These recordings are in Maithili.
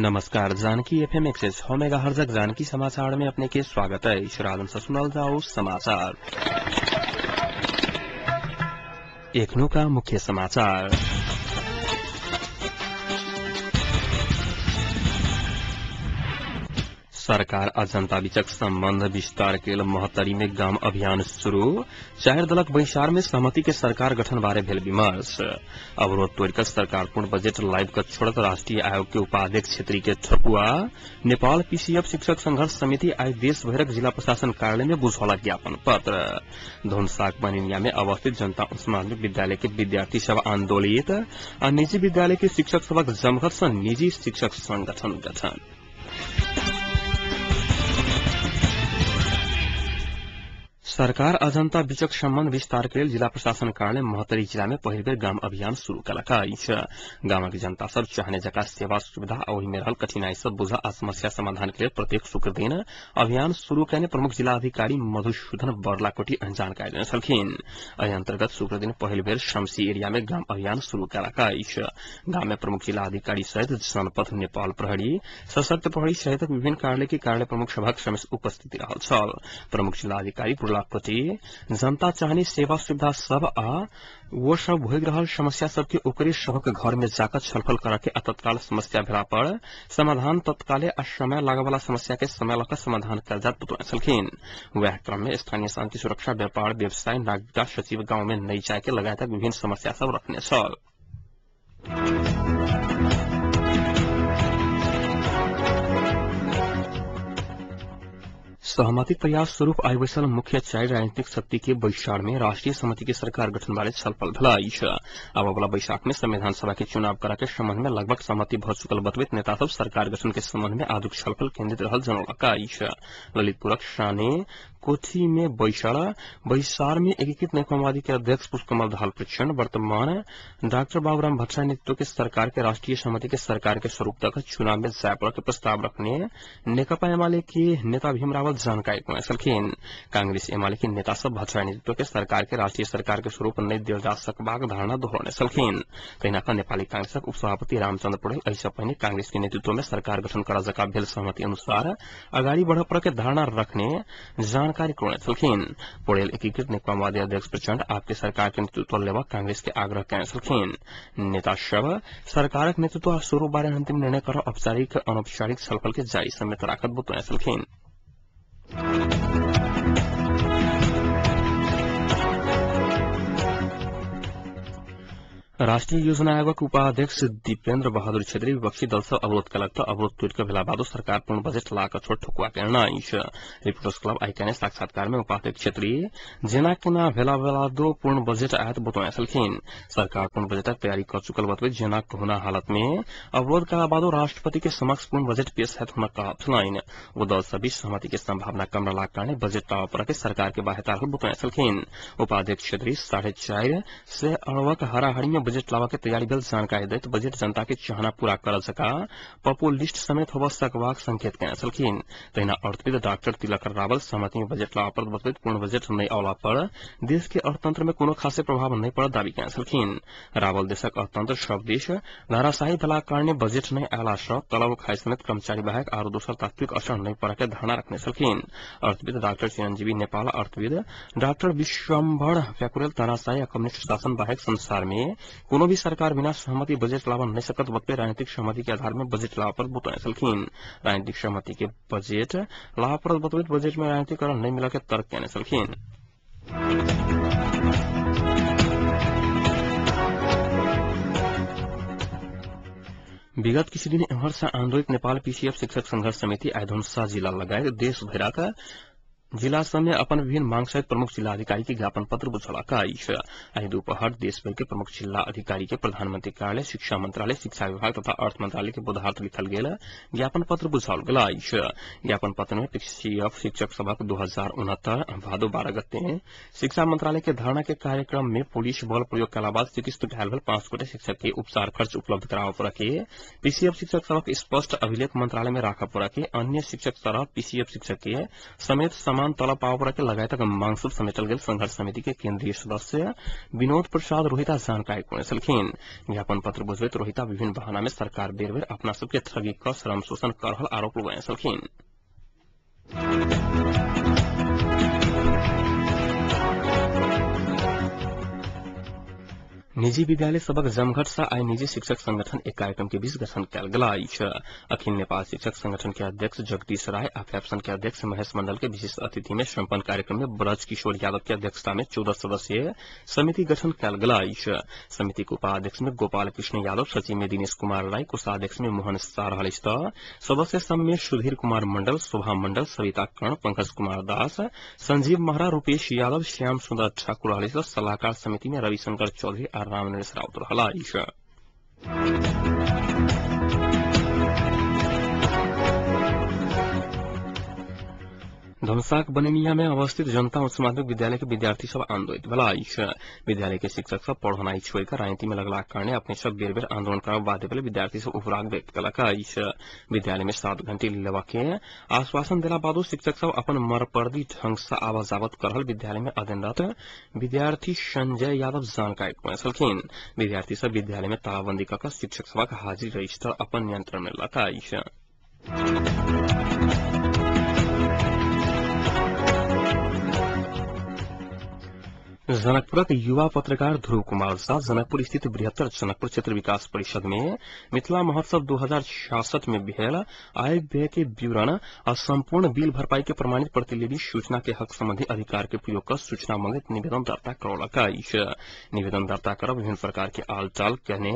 नमस्कार, जानकी एफएम 106 मेगाहर्जक जानकी समाचार में अपने के स्वागत है। राजन से सुनल जाओ समाचार। एखनो का मुख्य समाचार। सरकार आ जनता बीचक संबंध विस्तार के महोत्तरी में गाम अभियान शुरू। चार दलक बैसार में सहमति के सरकार गठन बारे भेल विमर्श। अवरोध तोड़कर सरकार पूर्ण बजट लाइव कर छोड़त राष्ट्रीय आयोग के उपाध्यक्ष छेत्री के ठकुआ। नेपाल पीसीएफ शिक्षक संघर्ष समिति आई देश भरक जिला प्रशासन कार्यालय में बुझौलक ज्ञापन पत्र। धुनसाक बनिनिया में अवस्थित जनता उच्च माध्यमिक विद्यालय के विद्यार्थी सब आंदोलित आ निजी विद्यालय के शिक्षक सबक जमघट से निजी शिक्षक संगठन गठन। सरकार आ जनता बीचक सम्बन्ध विस्तार के लेल जिला प्रशासन कार्यालय महोत्तरी जिला में पहिल बेर गाम अभियान शुरू कलक अछि। गामक जनता सब चाहने जका सेवा सुविधा आ ओहि में रहल कठिनाई सब बुझा आ समस्या समाधान के लेल प्रत्येक शुक्र दिन अभियान शुरू कयने प्रमुख जिला अधिकारी मधुसूदन बर्लाकोटी जानकारी देने छलखिन। एहि अंतर्गत शुक्र दिन पहिल बेर शमसी एरिया में गाम अभियान शुरू कलक अछि। गाम में प्रमुख जिला अधिकारी सहित जनपथ नेपाल प्रहरी, सशक्त प्रहरी सहित विभिन्न कार्यालय के कार्यालय प्रमुख सभक समेत उपस्थिति रहल छल। प्रमुख जिला अधिकारी प्रति जनता चाहने सेवा सुविधा सब आ वो सब भोग रहल समस्या सबके ओकरे सबक घर में जाकर छलफल कर के तत्काल समस्या भेला पर समाधान तत्काले आ समय लागय वाला समस्या के समय लऽ समाधान कयल जात बतौने छलखिन। वएह क्रम में स्थानीय शांति सुरक्षा, व्यापार व्यवसाय, नागरिकता सचिव गांव में नहि जाय के लगायतक विभिन्न समस्या सब रखने छल। सहमतिक प्रयास स्वरूप आइ बैसल मुख्य चारि राजनीतिक शक्ति के बैसार में राष्ट्रीय सहमति के सरकार गठन बारे छलफल भेल अछि। आबय बैसाख में संविधान सभा के चुनाव करा के संबंध में लगभग सहमति भ चुकल बतबैत नेता सब सरकार गठन के संबंध में आजुक छलफल केंद्रित रहल जनौलक अछि। ललितपुरक शाने कोठी में बैसल बैसार में एकीकृत माओवादी के अध्यक्ष पुष्पकमल दाहाल प्रचण्ड वर्तमान डाक्टर बाबूराम भट्टराई नेतृत्व के सरकार के राष्ट्रीय सहमति के सरकार के स्वरूप तक चुनाव में जाय पर के प्रस्ताव रखने नेकपा एमाले के नेता भीम रावल जानकारी देने छलखिन। कांग्रेस एमाले के नेता सब भट्टराई नेतृत्व के सरकार के राष्ट्रीय सरकार के स्वरूप नहि देल जा सकबाक धारणा दोहरौने छलखिन। तहिना कऽ नेपाली कांग्रेसक उपसभापति रामचंद्र पौडेल एहि पहिने कांग्रेस के नेतृत्व में सरकार गठन करऽ जकाँ भेल सहमति अनुसार अगाडि बढ़ पर के धारणा रखने जानकारी करौने छलखिन। पौडेल एकीकृत नेकपा माओवादी अध्यक्ष प्रचण्ड आपके सरकार के नेतृत्व लेबऽ कांग्रेस के आग्रह कयने छलखिन। नेता सब सरकारक नेतृत्व आ स्वरूप बारे अंतिम निर्णय करऽ औपचारिक अनौपचारिक छलफल के जारी समेत राखत बतौने छलखिन। राष्ट्रीय योजना आयोगक उपाध्यक्ष दीपेन्द्र बहादुर छेत्री विपक्षी दल सब अवरोध कलक त अवरोध टूटि कऽ भेला बादो सरकार पूर्ण बजट ला कऽ छोड़ ठकुआ केने अछि। रिपोर्टर्स क्लब आइ कयने साक्षात्कार में उपाध्यक्ष छेत्री जेना केना भेला बादो पूर्ण बजट आयत बतौने छलखिन। सरकार पूर्ण बजटक तैयारी कऽ चुकल बतबैत जेना कोहुना हालत में अवरोध कला बादो राष्ट्रपति के समक्ष पूर्ण बजट पेश हैत हुनक कहब छलनि। ओ दल सब बीच सहमति के संभावना कम रहलाक कारणे बजट लाबऽ पड़ऽ के सरकार के बाध्यता रहल बतौने छलखिन। उपाध्यक्ष छेत्री 4.5 अरबक हाराहारी में बजट लावा के तैयारी भेल जानकारी दैत बजट जनता के चाहना पूरा कर सका पॉपुलिस्ट समेत होबऽ सकबाक संकेत कयने छलखिन। तहिना अर्थविद डाक्टर तिलक रावल सहमति में बजट लावा पर बतबैत पूर्ण बजट नहि अयला पर देश के अर्थतंत्र में कोनो खासे प्रभाव नहि पड़त दावी कयने छलखिन। रावल देशक अर्थतंत्र सब देश धाराशाही भेलाक कारणे बजट नहि अयला सँ तलब खाइ समेत कर्मचारी बाहेक आरो दोसर तात्विक असर नहि पड़ऽ के धारणा रखने छलखिन। अर्थविद डाक्टर चिरंजीवी नेपाल, अर्थविद डाक्टर विश्वम्भर प्याकुरेल तानाशाही आ कम्युनिस्ट शासन बाहेक संसार में कोनो भी सरकार बिना सहमति बजट लाबऽ नहि सकत बतबे राजनीतिक सहमति के आधार में बजट लाबऽ पर बतौने छलखिन। राजनीतिक सहमति के बजट लाबऽ पर बतबैत बजट में राजनीतिकरण नहि मिलऽ के तर्क कयने छलखिन। विगत किछु दिन एम्हर से आंदोलित नेपाल पीसीएफ शिक्षक संघर्ष समिति आइ धनुषा जिला लगायत देश भरिक जिला सब में अपन विभिन्न मांग सहित प्रमुख जिलाधिकारी के ज्ञापन पत्र बुझौलक अछि। आइ दोपहर देशभर के प्रमुख जिला अधिकारी के प्रधानमंत्री कार्यालय, शिक्षा मंत्रालय, शिक्षा विभाग तथा अर्थ मंत्रालय के बोधार्थ लिखल गेल ज्ञापन पत्र बुझाओल गेल अछि। ज्ञापन पत्र में पीसीएफ शिक्षक सभक 2069 भादो 12 गते शिक्षा मंत्रालय के धारणा के कार्यक्रम में पुलिस बल प्रयोग कला बाद चिकित्सित घायल भेल 5 गोटे शिक्षक के उपचार खर्च उपलब्ध कराबऽ पड़ऽ के, पीसीएफ शिक्षक सभक स्पष्ट अभिलेख मंत्रालय में राखऽ पड़ऽ के, अन्य शिक्षक तरह पीसीएफ शिक्षक के समेत समान तलब पावर के लगायतक मांग सब समेटल गेल संघर्ष समिति के केन्द्रीय सदस्य विनोद प्रसाद रोहिता जानकारी कोने छलखिन। ज्ञापन पत्र बुझबैत रोहिता विभिन्न बहाना में सरकार बेर बेर अपना सबके ठगी क श्रम शोषण कर रहल आरोप लगौने छलखिन। निजी विद्यालय सबक जमघट से आइ निजी शिक्षक संगठन एक कार्यक्रम के बीच गठन कयल गेल अछि। अखिल नेपाल शिक्षक संगठन के अध्यक्ष जगदीश राय आ फैप्सन के अध्यक्ष महेश मंडल के विशिष्ट अतिथि में सम्पन्न कार्यक्रम में ब्रज किशोर यादव के अध्यक्षता में 14 सदस्यीय समिति गठन कयल गेल अछि। समिति के उपाध्यक्ष में गोपाल कृष्ण यादव, सचिव में दिनेश कुमार राय, कोषाध्यक्ष में मोहन शाह रहल अछि त सदस्य सब में सुधीर कुमार मंडल, शोभा मंडल, सविता कर्ण, पंकज कुमार दास, संजीव महरा, रूपेश यादव, श्याम सुन्दर ठाकुर रहल अछि। सलाहकार समिति में रविशंकर चौधरी आ रामनरेश राउत रहल अछि। धमसाक बनेनिया में अवस्थित जनता उच्च माध्यमिक विद्यालय के विद्यार्थी सब आंदोलित भेल अछि। विद्यालय के शिक्षक सब पढ़नाई छोड़ कर राजनीति में लगलाक कारणे अपने सब बेर बेर आंदोलन करब बाध्य भेल विद्यार्थी सब उपराग व्यक्त कलक अछि। विद्यालय में 7 घंटे लेवा के आश्वासन देला बादो शिक्षक सब अपन मरपर्दी ढंग से आवाजावत कर रहल विद्यालय में अध्ययनरत विद्यार्थी संजय यादव जानकारी देने छलखिन। विद्यार्थी सब विद्यालय में तालाबंदी कऽ शिक्षक सबक हाजिरी रजिस्टर अपन नियंत्रण में लक अछि। जनकपुरक युवा पत्रकार ध्रुव कुमार झा जनकपुर स्थित बृहत्तर जनकपुर क्षेत्र विकास परिषद में मिथिला महोत्सव 2066 में भेल आय व्यय के विवरण आ संपूर्ण बिल भरपाई के प्रमाणित प्रतिलिपि सूचना के हक संबंधी अधिकार के प्रयोग कर सूचना मंगैत निवेदन दर्ता करौलक अछि। निवेदन दर्ता कर विभिन्न प्रकार के आल चाल कहने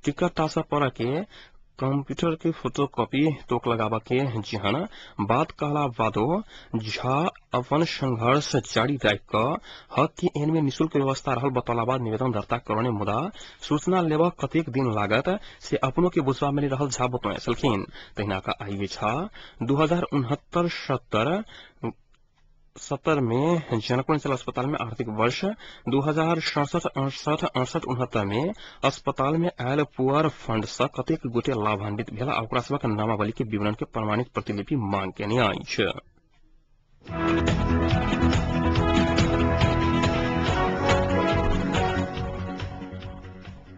टिकट तासा पर के कंप्यूटर के फोटोकॉपी तोक लगावा के जिहन बात कहला बादो झा अपन संघर्ष जारी राख क हक के एन में निशुल्क व्यवस्था रहल बतौला बाद निवेदन दर्ता करौने मुदा सूचना लेबऽ कतेक दिन लागत से अपनो के बुझबा में रहल झा बतौने छलखिन। तहिना का आइए झा 2069-70 70 में जनकपुर अंचल अस्पताल में आर्थिक वर्ष 2067-68 68-69 में अस्पताल में आयल पुअर फंड से कतेक गोटे लाभान्वित भेल आ ओकरा सबक नामावली के विवरण के प्रमाणित प्रतिलिपि मांग केने अछि।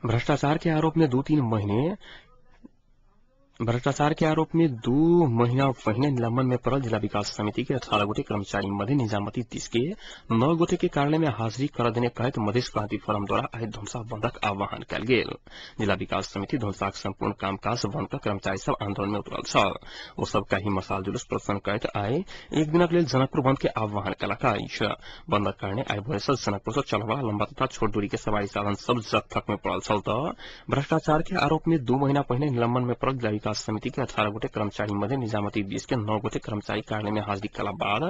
भ्रष्टाचार के आरोप में 2-3 महीने भ्रष्टाचार के आरोप में 2 महीना पहिने निलंबन में पड़ल जिला विकास समिति के 18 गोटे कर्मचारी मध्य निजामती 30 के 9 गोटे के कार्यालय में हाजिरी कर देने कहैत मधेश क्रांति फोरम द्वारा आइ ध्वंसा बंदक आह्वान कयल गेल। जिला विकास समिति ध्वंसाक संपूर्ण कामकाज बंद क कर्मचारी सब आंदोलन में उतरल छल। ओ सब काल्हि मसाल जुलूस प्रदर्शन करैत आइ एक दिनक लेल जनकपुर बंद के आह्वान कयलक अछि। बंदक कारणे आइ भोरे सँ जनकपुर सँ चलवला लम्बा तथा छोट दूरी के सवारी साधन सब जगथक में पड़ल छल त भ्रष्टाचार के आरोप में 2 महीना पहिने निलंबन में पड़ल जिला विकास समिति के 18 गोटे कर्मचारी मध्य निजामती 20 के 9 गोटे कर्मचारी कार्यालय में हाजिरी कला बाद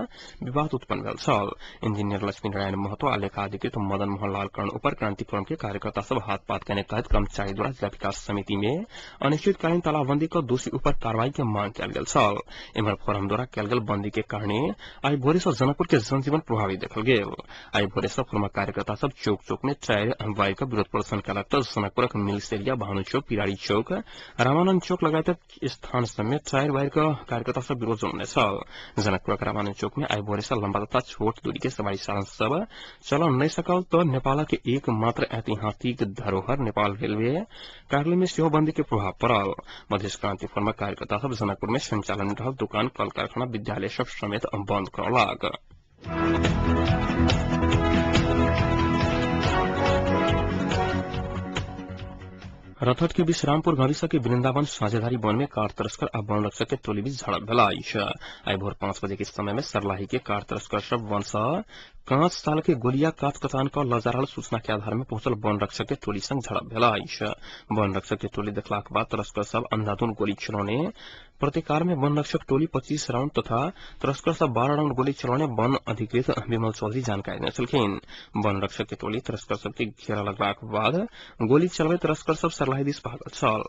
विवाद उत्पन्न भेल छल। इंजीनियर लक्ष्मी नारायण महतो आ लेखाधिकृत मदन मोहन लाल कर्ण ऊपर क्रांति फोरम के कार्यकर्ता सब हाथ पात केने कहैत कर्मचारी द्वारा जिला विकास समिति में अनिश्चितकालीन तालाबंदी क दोषी ऊपर कार्रवाई के मांग कयल गेल छल। एम्हर फोरम द्वारा कयल गेल बंदी के कारणे आइ भोरे सँ जनकपुर के जनजीवन प्रभावित देखल गेल। आइ भोरे सँ फोरमक कार्यकर्ता सब चौक चौक में टायर बाइक विरोध प्रदर्शन कयलक त जनकपुरक मिलसेरिया, भानु चौक, पिरारी चौक, रामानंद चौक लगायत स्थान समेत टायर वायर का कार्यकर्ता सब विरोध जमौने छल। जनकपुरक रामानंद चौक में आइ भोरे सँ लम्बा तथा छोट दूरी के सवारी साधन सब चल नहि सकल त नेपाल के एकमात्र ऐतिहासिक धरोहर नेपाल रेलवे कार्यालय में सेहो बंदी के प्रभाव पड़ल। मधेश क्रांति फोरमक कार्यकर्ता सब जनकपुर में संचालन रहल दुकान, कल कारखाना, विद्यालय सब समेत बंद करौलक। रथट के विश्रामपुर गाविस के वृंदावन साझेदारी वन में कार तस्कर आ वन रक्षक के टोली बीच झड़प भेल अछि। आइ भोर 5 बजे के समय में सरलाही के कार तस्कर सब वन सँ 5 साल के गोलिया काट कटान क लऽ जा रहल सूचना के आधार में पहुंचल वन रक्षक के टोली संग झड़प भेल अछि। वन रक्षक के टोली देखलाक बाद तस्कर सब अंधाधुन गोली चलौने प्रतिकार में वन रक्षक टोली 25 राउंड तथा तस्कर सब 12 राउंड गोली चलौने वन अधिकृत विमल चौधरी जानकारी देने छलखिन। वन रक्षक के टोली तस्कर सब के घेरा लगलाक बाद गोली चलबैत तस्कर सब सरलाही दिस भागल छल।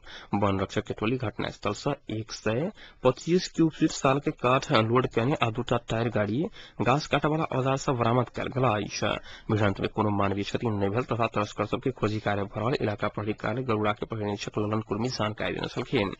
वन रक्षक के टोली घटनास्थल सँ 125 क्यूब साल के काठ लोड केने आ 2टा टायर गाड़ी घास काटऽ वाला औजार सब बरामद कयल गेल अछि। भिड़ंत में कोनो मानवीय क्षति नहि भेल तथा तस्कर सब के खोजी कार्य भऽ रहल इलाका प्रहरी कार्यालय गरुड़ा के प्रहरी निरीक्षक ललन कुर्मी जानकारी देने छलखिन।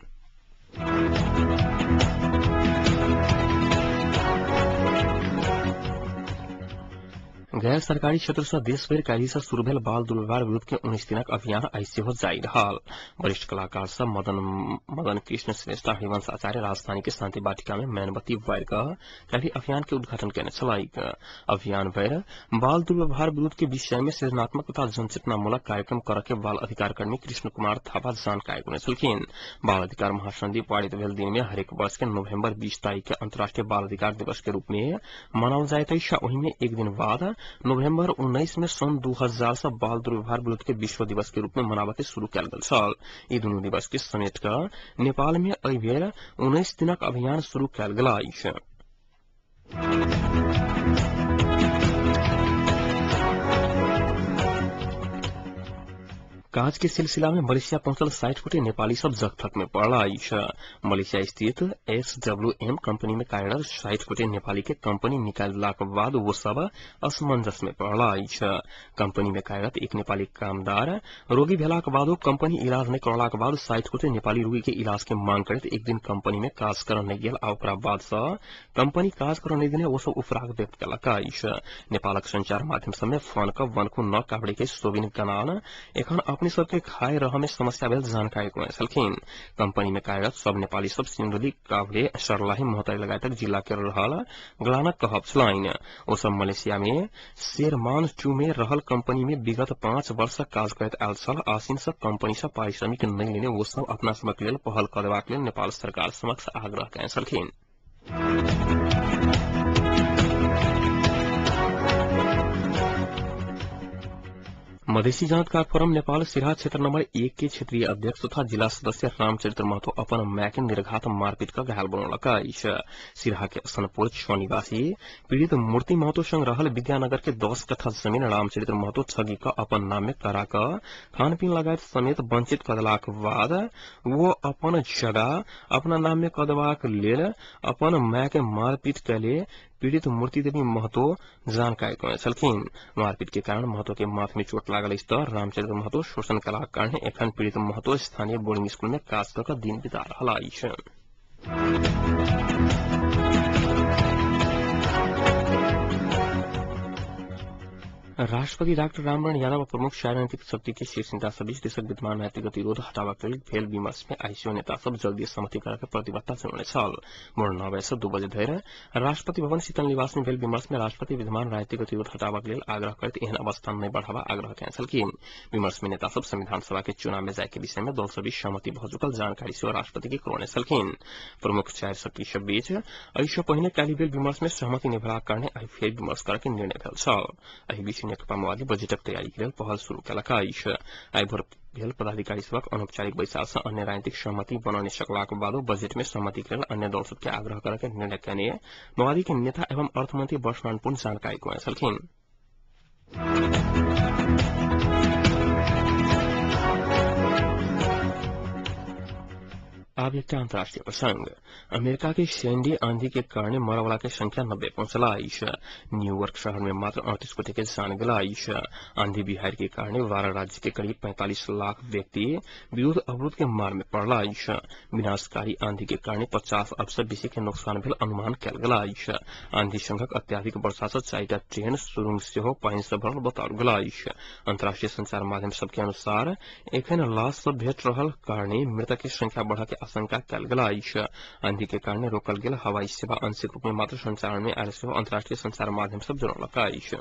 गैर सरकारी क्षेत्र सँ देशभरि काल्हि सँ शुरू भेल बाल दुर्व्यवहार विरूद्ध के 19 दिनक अभियान आइ सेहो जारी रहल। वरिष्ठ कलाकार सब मदन कृष्ण श्रेष्ठ, हरिवंश आचार्य राजधानी के शांति वाटिका में मैनबत्ती बारि कऽ काल्हि अभियान के उद्घाटन केने छलैक। अभियान भरि बाल दुर्व्यवहार विरूद्ध के विषय में सृजनात्मक तथा जनचेतनामूलक कार्यक्रम करऽ के बाल अधिकार कर्मी कृष्ण कुमार थापा जानकारी देने छलखिन। बाल अधिकार महासंधि पारित भेल दिन में हरेक वर्ष के नवम्बर 20 तारीख के अंतर्राष्ट्रीय बाल अधिकार दिवस के रूप में मनाओल जाइत अछि। ओहि में एक दिन बाद नवम्बर 19 में सन् 2000 से बाल दुर्व्यवहार विरूद्ध के विश्व दिवस के रूप में मनाबऽ के शुरू कयल गेल छल। ई दुनू दिवस के समेट कऽ नेपाल में एहि बेर 19 दिनक अभियान शुरू कयल गेल अछि। काज के सिलसिला में मलेशिया पहुंचल 60 गोटे नेपाली सब जगथक में पड़ल अछि। मलेशिया स्थित एसडब्ल्यूएम कंपनी में कार्यरत 60 गोटे नेपाली के कंपनी निकाल देलाक बाद वो सब असमंजस में पड़ल अछि। कंपनी में कार्यरत एक नेपाली कामदार रोगी भेलाक बादो कंपनी इलाज नहि करलाक बाद 60 गोटे नेपाली रोगी के इलाज के मांग करैत एक दिन कंपनी में काज करऽ नहि गेल आ ओकरा बाद सँ कंपनी काज करऽ नहि देने ओ सब उपराग व्यक्त केलक अछि। नेपालक संचार माध्यम सब में फोन कऽ वनखु न काभ्रे के सोबिन कनान एखन अपने सबके खाए रह में समस्या भेल जानकारी करने छलखिन। कंपनी में कार्यरत सब नेपाली सब सिन्धुली, काभ्रे, सर्लाही, महोत्तरी लगायतक जिला के रहल ग्लानक कहब छलनि। ओ सब मलेशिया में शेरमान 2 में रहल कंपनी में विगत 5 वर्ष काज करैत आयल छल। आसिन सँ कंपनी सँ पारिश्रमिक नहि लेने ओ सब अपना सबक लेल पहल कऽ देबाक लेल नेपाल सरकार समक्ष आग्रह कयने छलखिन। मधेसी जनता फोरम नेपाल सिरहा क्षेत्र नंबर 1 के क्षेत्रीय अध्यक्ष तथा जिला सदस्य रामचरित्र महतो अपन माय के निर्घात मारपीट कऽ घायल बनौलक अछि। सिरहा के असनपुर 6 निवासी पीड़ित मूर्ति महतो संग रहल विद्यानगर के 10 कट्ठा जमीन रामचरित्र महतो ठगी कऽ अपन नाम में करा कऽ खानपीन लगायत समेत वंचित कऽ देलाक बाद वो अपन जगह अपना नाम में कऽ देबाक लेल अपन माय के मारपीट कयले पीड़ित मूर्ति देवी महतो जानकारी करने छलखिन। मारपीट के कारण महतो के माथ में चोट लागल अछि तऽ रामचरित्र महतो शोषण कयलाक कारण एखन पीड़ित महतो स्थानीय बोर्डिंग स्कूल में काज कऽ कऽ दिन बिता रहल अछि। राष्ट्रपति डाक्टर रामवरण यादव प्रमुख राजनीतिक शक्ति के शीर्ष नेता सब बीच देशक विद्यमान राजनीतिक गतिरोध हटाबक लेल भेल विमर्श में आईसीओ नेता सब जल्दी सहमति करऽ के प्रतिबद्धता जनौने छल। भोर 9 बजे से 2 बजे धरि राष्ट्रपति भवन शीतल निवास में भेल विमर्श में राष्ट्रपति विद्यमान राजनीतिक गतिरोध हटाबक लेल आग्रह करैत एहन अवस्था नहि बढ़ावा आग्रह कयने छलखिन। विमर्श में नेता सब संविधान सभा के चुनाव में जाय के विषय में दल सब बीच सहमति भऽ चुकल जानकारी सेहो राष्ट्रपति के करौने छलखिन। प्रमुख 4 शक्ति सब बीच एहि सँ पहिने काल्हि भेल विमर्श में सहमति नहि भेलाक कारणे आइ फेर विमर्श करऽ के निर्णय भेल छल। एहि बीच नेकपा माओवादी बजटक तैयारी के लेल पहल शुरू केलक अछि। आइ भोर भेल पदाधिकारी सभक अनौपचारिक बैसार सँ अन्य राजनीतिक सहमति बनने सकलाक बादो बजट में सहमति के लेल अन्य दल सबके आग्रह करऽ के निर्णय कयने माओवादी के नेता एवं अर्थमंत्री वर्षमान पुन जानकारी करौने छलखिन। आब एकटा अंतर्राष्ट्रीय प्रसंग। अमेरिका के सैंडी आंधी के कारण मरवला के संख्या 90 पहुंचला अछि। न्यूयॉर्क शहर में मात्र 38 गोटे के जान गेल अछि। आंधी बिहार के कारण 12 राज्य के करीब 45 लाख व्यक्ति विरोध अवरोध के मार में पड़ल अछि। विनाशकारी आंधी के कारण 50 अरब से बेसी के नुकसान भेल अनुमान कयल गेल अछि। आंधी संघक अत्याधिक वर्षा सँ 4टा ट्रेन सुरुंग सेहो पानि सँ भरल बताओल गेल अछि। अंतर्राष्ट्रीय संचार माध्यम सबके अनुसार एखन लाश सब भेट रहल कारणे मृतक के संख्या बढ़ के आशंका कयल गेल अछि। आंधी के कारण रोकल गेल हवाई सेवा आंशिक रूप में मात्र संचालन में आयल सेहो अंतर्राष्ट्रीय संचार माध्यम सब जनौलक अछि।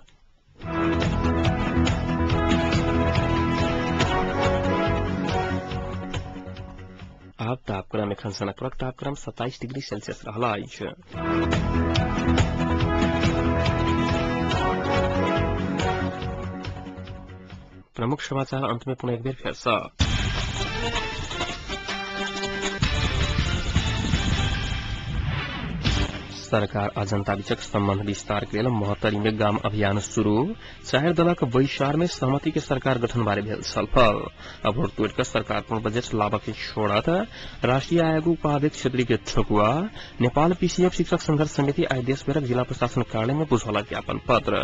आब तापक्रम एखन जनकपुरक तापक्रम 27 डिग्री सेल्सियस रहल अछि। प्रमुख समाचार अंत में पुनः एक बेर फेर सँ। सरकार आ जनता बीचक संबंध विस्तार के लेल महोत्तरी में गाम अभियान शुरू। 4 दलक बैसार में सहमति के सरकार गठन बारे भेल छलफल। अवरोध तोड़ि कऽ सरकार पूर्ण बजट लाबऽ के छोड़त राष्ट्रीय आयोग उपाध्यक्ष क्षेत्री के ठकुआ। नेपाल पीसीएफ शिक्षक संघर्ष समिति आइ देशभरक जिला प्रशासन कार्यालय में बुझौलक ज्ञापन पत्र।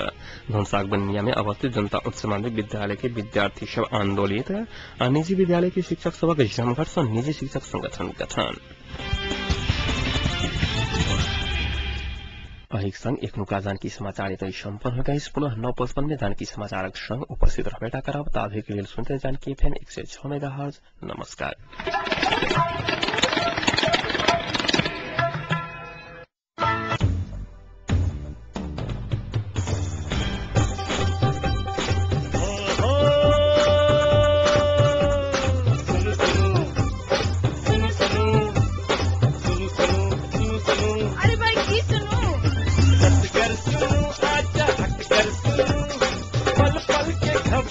धनसाग बनिया में अवस्थित जनता उच्च माध्यमिक विद्यालय के विद्यार्थी सब आंदोलित आ निजी विद्यालय के शिक्षक सबक जमघट सँ निजी शिक्षक संगठन गठन। अहिक संग एखनुका जानकी समाचार एतै सम्पन्न होइत अछि। पुनः 9:55 में जानकी समाचारक संग उपस्थित रहबेटा करब। ताधरिक लेल सुनते जानकी एफएम 106 मेगाहर्ज। नमस्कार।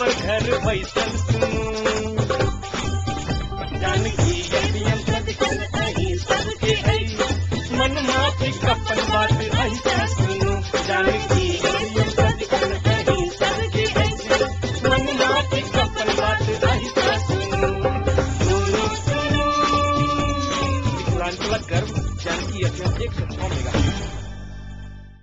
घर बैसल सुनू।